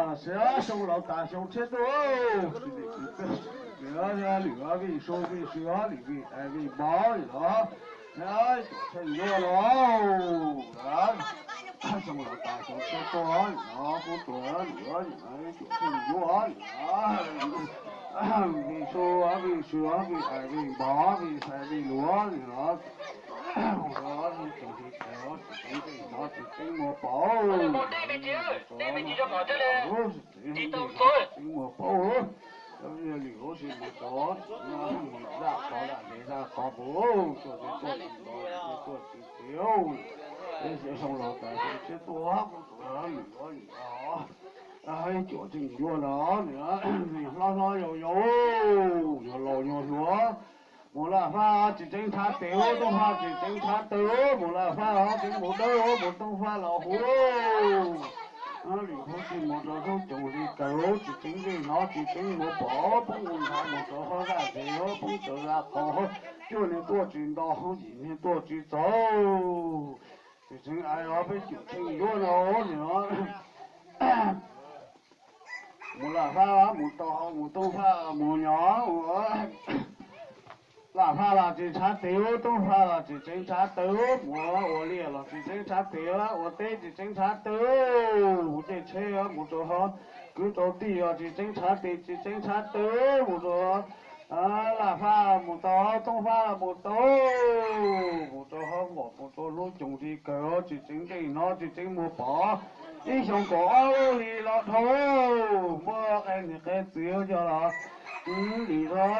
Xyov xyoo laus tas xyoo tshiab tuaj, lwm vij su vij su vij npov li los, tsheej yuav los, xyoo laus tas xyoo tshiab tuaj, kuv tuaj lwm, tsheej yuav, vij su vij su vij vij npov vij xaiv vij luav li los, tsis tseeb muaj pov, tsis tseeb muaj pov, lwm lub si mus rau zaj qhov zaj zej zaj qhov mus, tuaj tsis tuaj tsis nto, tuaj tsis txiv, xyoo laus tas xyoo tshiab tuaj, kuv tuaj lwm, ib cuam tsheej yuav los, hlob hlob yau yau, yog laus yog hluas, mus laj faj tsis tseeb tshav tes, tooj faj tsis tseeb tshav taw, mus laj faj tseeb mus dawb, mus tooj faj los huv. Lwm lub si mus rau hnub coom li kaws, tsis tseeb ntsej hnov tsis tseeb muag pom, poob mus nrhav mus rau hlob zaj zej, poob raws zaj qhov, cuaj niag tuaj tsis nto, yim niag tuaj tsis txog, tsis tseeb ais os peb cuam tsheej yuav no, mus laj faj mus tau hau, mus tooj faj mus nyo, laj faj los tsis tshav tes, tooj faj los tsis tseeb tshav taw, mus ua liaj los tsis tseeb tshav tes, ua teb tsis tseeb tshav taw, mus caij tsheb mus rau hauv kwv rau tij los tsis tseeb tshav tes tsis tseeb tshav taw, mus rau laj faj mus tau, tooj faj los mus tau, mus rau hauv npaum mus rau hnub coom li kaws, tsis tseeb ntsej hnov tsis tseeb muag pom, ib xyoo kaum ob lub hli los dhau, muaj qee niam qee txiv coj los lim rau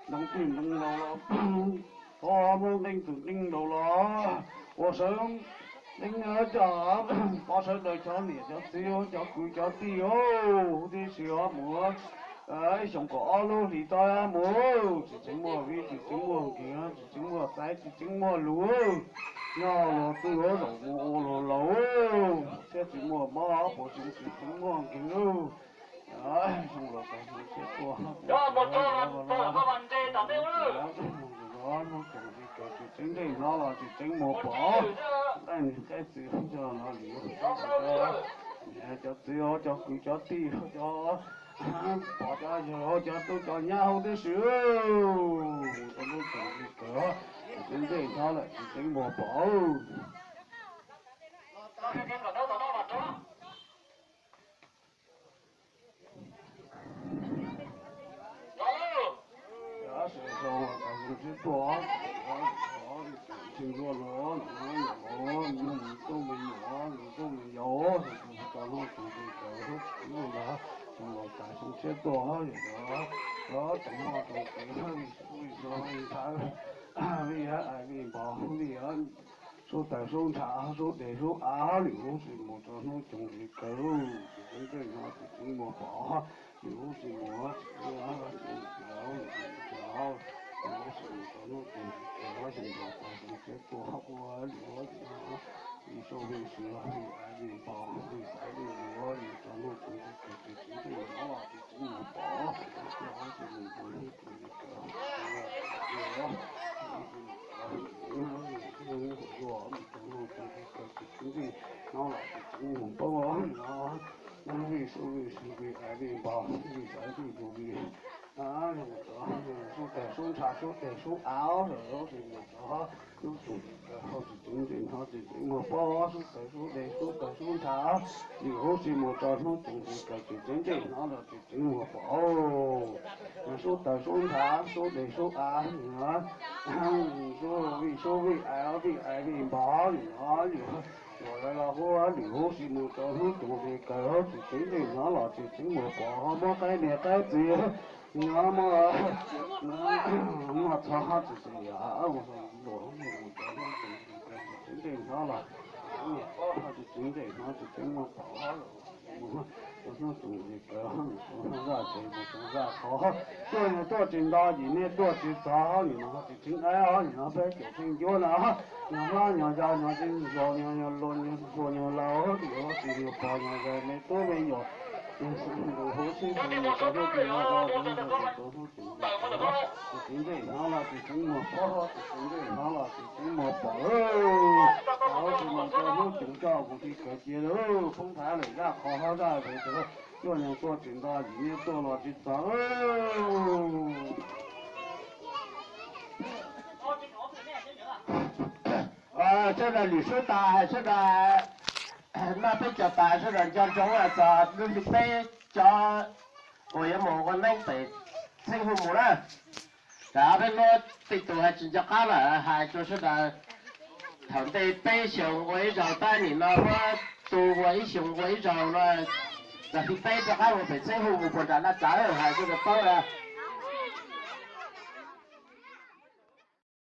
ntoo tij ntoo laus los, muab nqeej txwm nqeej laus los ua sawv nqeeb coj pov sawv daws cov niam cov txiv cov kwv cov tij, huv tib si os mus, ib xyoo kaum ob lub hlis tod mus, tsis tseeb muaj viv tsis tseeb muaj nkeeg tsis tseeb muaj xaiv tsis tseeb muaj lus, nyob luag txwj luag zaum mus ua luag laus, thiab tsis muaj mob puas tseeb tsis tseeb muaj nkeeg, xyoo laus tas xyoo tshiab tuaj, hnub coom li kaws tsis tseeb ntsej hnov los tsis tseeb muag pom, qee niam qee txiv coj los lim, cov txiv cov kwv cov tij, cov pog cov yawg cov tub cov nyab huv tib si, mus rau hnub coom li kaws, tsis tseeb ntsej hnov lawm tsis tseeb muag pom. Xyoo laus tas xyoo tshiab tuaj, tsis tseeb ntsej hnov tsis tseeb muag pom, mus rau hnub coom li kaws, tsis tseeb ntsej hnov tsis tseeb muag pom, mus rau hnub coom li kaws, xyoo laus tas xyoo tshiab tuaj, yog cov tseem muaj tseem kev, vij su vij su vij ntxhais, vij ais vij npog, vij sub tawg sub ntshav sub deg sub av, lwm lub si mus rau hnub coom li kaws, tsis tseeb ntsej hnov tsis tseeb muag pom, lwm lub si mus tsis tseeb, lwm lub si mus rau hnub coom li kaws, xyoo laus tas xyoo tshiab tuaj, lwm lub si vij su vij ais vij npog vij xaiv vij luav, mus rau hnub coom li kaws, tsis tseeb ntsej hnov los tsis tseeb muag pom, lwm lub si mus rau hnub coom li kaws, mus rau hnub coom li kaws, tsis tseeb ntsej hnov los tsis tseeb muag pom, vij su vij su vij ais vij npog vij xaiv vij luav, vij sub tawg sub ntshav sub deg sub av, lwm lub si mus rau hnub coom li kaws, tsis tseeb ntsej hnov tsis tseeb muag pom, sub tawg sub deg sub tawg sub ntshav, lwm lub si mus rau hnub coom li kaws, tsis tseeb ntsej hnov los tsis tseeb muag pom, sub tawg sub ntshav sub deg sub av, sub vij sub vij ais vij ais vij npog, lwm lub, lwm lub si mus rau hnub coom li kaws, tsis tseeb ntsej hnov los tsis tseeb muag pom, muaj qee niam qee txiv, muaj, muaj txog tsis txi yam, mus rau hnub coom li kaws, tsis tseeb ntsej hnov los tsis tseeb muag pom, tsis tseeb ntsej hnov tsis tseeb muag pom, mus rau hnub coom li kaws, mus rau zaj tsev mus rau zaj qhov, cuaj niag tuaj tsis nto, yim niag tuaj tsis txog, nim no tsis tseeb ais os, nim no peb cuam tsheej ncuab no, nyuag hlob nyuag yau nyuag txiv nyuag hluas nyuag laus, lwm lub si nyuag pog nyuag ntxhais me tub me nyuam, Tus hlub tseem hnov los tus hlub muag pom, tus hlub tseem hnov los tus hlub muag pom, tus hlub tseem coj mus ti kawg cia, poob thav lawm zaj qhov hauv zaj zos, cuaj neeg tuaj tsis nto, yim neeg tuaj los tsis txog. Sawv daws lwm sub tas, sawv daws noj peb caug tas, sawv daws nco ntsoov txog lub hli peb cov uas yuav mus ua neeb pem txheeb huj mus na. Tam peb lub tej tus hais tsis nco qab lawm hais rau sawv daws, thaum ntej peb xyoos ua ib zaug tab nim no muab tu ua ib xyoos ua ib zaug no, txog hli peb rov qab mus pem txheeb huj mus puag nram Naj Tsav hais sawv daws paub na.